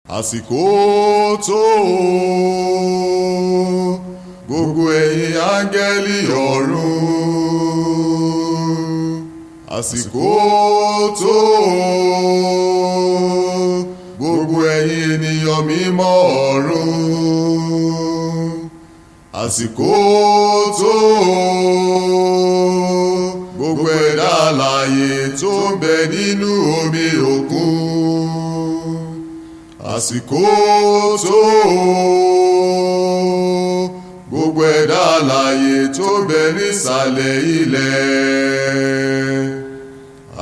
Àsìkò tó o, gbogbo ẹ̀yin áńgẹ́lì ọ̀run. Àsìkò tó o, gbogbo ẹ̀yin ènìyàn mímọ́ ọ̀run. Àsìkò tó o, gbogbo ẹ̀dá alààyè tó ń bẹ nínú omi òkun. Àsìkò tó o, gbogbo ẹ̀dá alààyè tó ń bẹ nísàlẹ̀ ilẹ̀.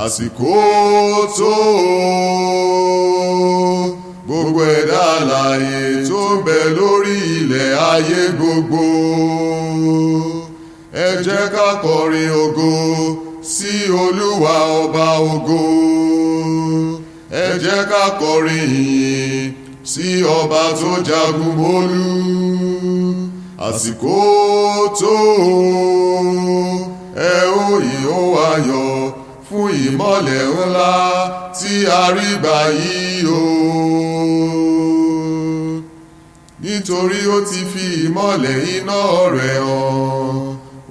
Àsìkò tó o, gbogbo ẹ̀dá alààyè tó ń bẹ lórí ilẹ̀ ayé gbogbo. Ẹ jẹ́ ká kọrin ògo sí Olúwa ọba ògo. Ẹ jẹ́ ká kọrin ìyìn sí ọba tó jagun mólú. Àsìkò tó o, ẹ ó ìhó ayọ̀ fún ìmọ́lẹ̀ ńlá tí a rí gbà yìí o. Nítorí ó ti fi ìmọ́lẹ̀ iná rẹ̀ hàn,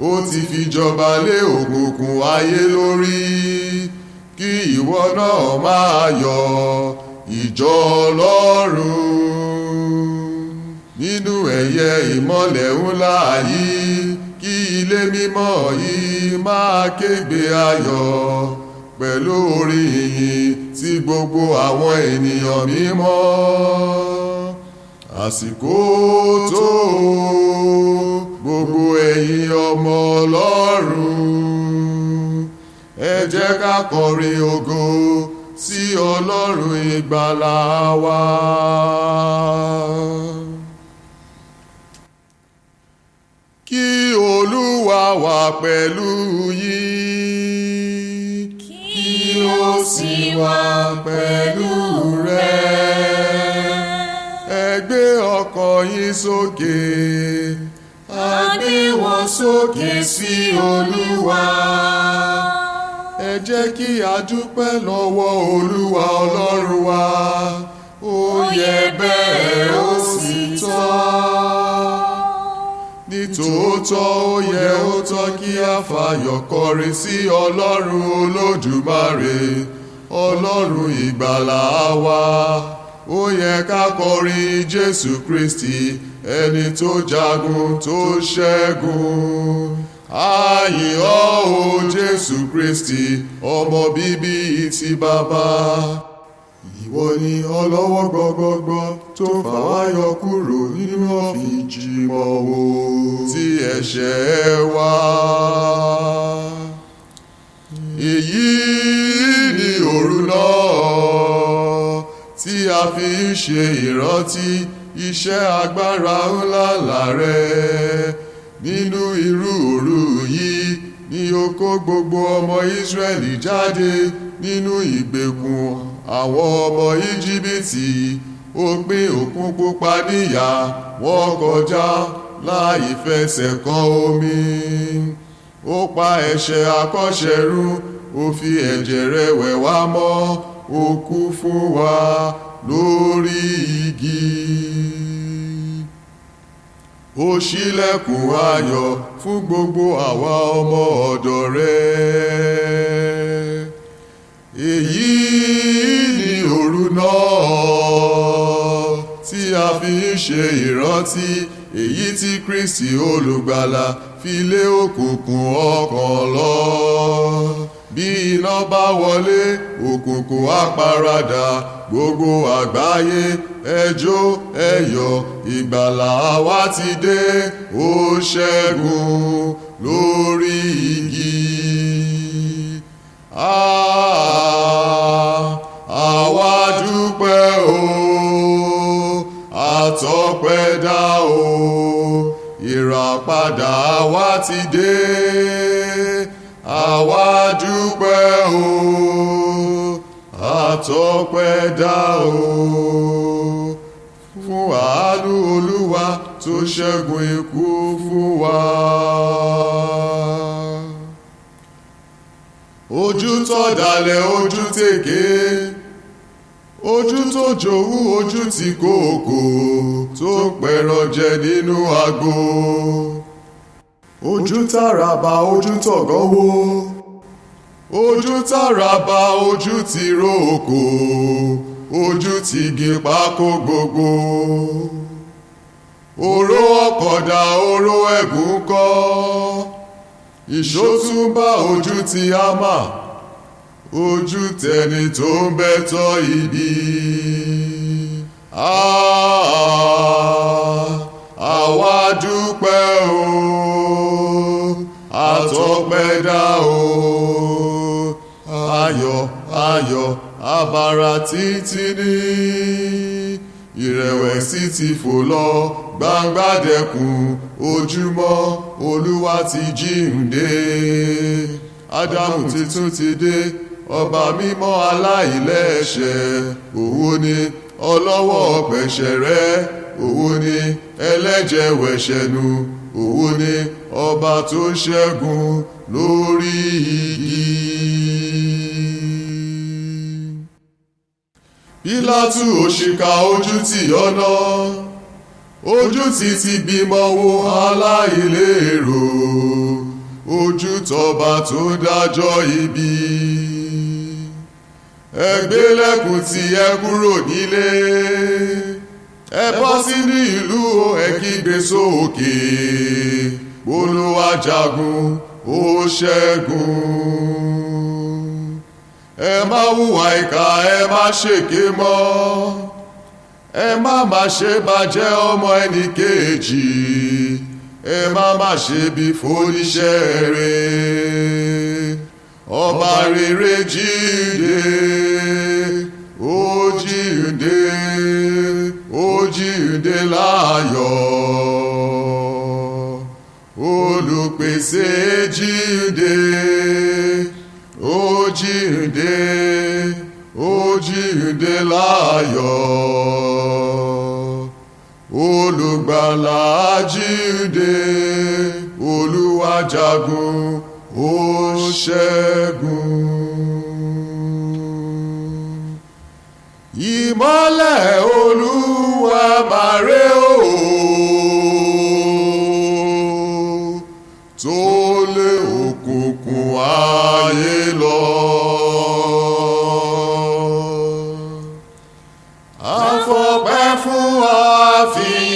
ó ti fi jọba lé òkùnkùn ayé lórí, kí ìwọ náà máa yọ̀ ìjọ Ọlọ́run. Nínú ẹ̀yẹ ìmọ́lẹ̀ ńlá yìí, kí ilé mímọ́ yìí máa kégbe ayọ̀ pẹ̀lú orin ìyìn tí gbogbo àwọn ènìyàn mímọ́. Àsìkò tó o, gbogbo ẹ̀yin ọmọ Ọlọ́run. Ẹ jẹ́ ká kọrin ògo sí Ọlọ́run ìgbàlà wa. Kí Olúwa wà pẹ̀lú yín, kí ó sì wà pẹ̀lú rẹ. Ẹ gbé ọkàn yín sókè, a gbé wọn sókè sí Olúwa. Ẹ jẹ́ kí a dúpẹ́ lọ́wọ́ Olúwa Ọlọ́run wa, ó yẹ bẹ́ẹ̀ ó sì tọ́. Nítòótọ́ ó yẹ ó tọ́ kí a fayọ̀ kọrin sí Ọlọ́run Olódùmarè, Ọlọ́run ìgbàlà wa. Ó yẹ ká kọrin Jésù Kristi, ẹni tó jagun tó ṣẹ́gun. A yìn ọ́ o Jésù Kristi, ọmọ bíbí ti Bàbá. Ìwọ ni ọlọ́wọ́ gbọgbọgbọ tó fà wá yọ kúrò nínú ọ̀fìn jìmọ̀wò tí ẹ̀ṣẹ̀ wa. Èyí ni òru náà tí a fi ń ṣe ìrántí iṣẹ́ agbára ńlá ńlá rẹ. Nínú irú òru yìí ni ó kó gbogbo ọmọ Ísírẹ́lì jáde nínú ìgbèkùn àwọn ọmọ Íjíbítì. Ó pín Òkun Pupa níyà, wọ́n kọjá láì fẹsẹ̀ kan omi. Ó pa ẹ̀ṣẹ̀ àkọ́ṣẹ́rú, ó fi ẹ̀jẹ̀ rẹ̀ wẹ̀ wá mọ́, ó kú fún wa lórí igi. Ó ṣílẹ̀kùn ayọ̀ fún gbogbo àwa ọmọ ọ̀dọ̀ rẹ̀. Èyí ni òru náà tí a fi ń ṣe ìrántí èyí tí Kristi olùgbàlà fi lé òkùnkùn ọkàn lọ. Bí iná bá wọlé, òkùnkùn á paradà, gbogbo àgbáyé ẹ jó ẹ yọ̀, ìgbàlà wa ti dé, ó ṣẹ́gun lórí igi. Àwa dúpẹ́ o, àtọpẹ́ dá o, ìràpadà wa ti dé. Àwa dúpẹ́ o, àtọpẹ́ dá o, fún àánú Olúwa tó ṣẹ́gun ikú fún wa. Ojú tó dalẹ̀ ojú tèké, Ojú tó jowú, ojú tí kòkò tó pẹ̀rọ jẹ nínú agbo. Ojú tàràbà, ojú tọ̀gán wó. Ojú tàràbà, ojú tí rókò, ojú tí gi pákó gbogbo. Oró ọ̀kọ̀dà, oró ẹ̀gún kọ́. Ìṣótúnbá, ojú ti hámà, ojú tẹni tó ń bẹ́ tọ́ ibi. Àwa dúpẹ́ o, àtọpẹ́dá o. Ayọ̀, ayọ̀ abara títí ní ìrẹ̀wẹ̀sì ti fò lọ, gbangba dẹkùn ojúmọ́, Olúwa ti jíǹde. Ádámù titun ti dé, ọba mímọ́ aláìlẹ́ṣẹ̀. Òun ni ọlọ́wọ́ pẹ̀ṣẹ̀ rẹ́, òun ni ẹlẹ́jẹ̀ wẹ̀ṣẹ̀ nù, òun ni ọba tó ṣẹ́gun lórí igi. Pílátù òṣìkà, ojú tì ọ̀nà, ojú ti ti gbìmọ̀ wo aláìlérò, ojú tọba tó dájọ́ ibi. Ẹgbẹ́lẹ́kùn tí ẹ kúrò nílé, ẹ bọ́ sínú ìlú o, ẹ kígbe sókè, Olúwa jagun, ó ṣẹ́gun. Ẹ má hùwà ìkà, ẹ má ṣèké mọ́, ẹ má má ṣe bàjẹ́ ọmọ ẹnì kejì, ẹ má má ṣe bí foníṣẹ́ rẹ̀. Ọba rere jíǹde, ó jíǹde, ó jíǹde láàyò. Olùpèsè jíǹde, ó jíǹde, ó jíǹde láàyò. Olùgbàlà jíǹde, Olúwa jagun, ó ṣẹ́gun. Ìmọ́lẹ̀ Olúwa màrè o, tó lé òkùnkùn ayé lọ. Àfọpẹ́ fún àfihàn.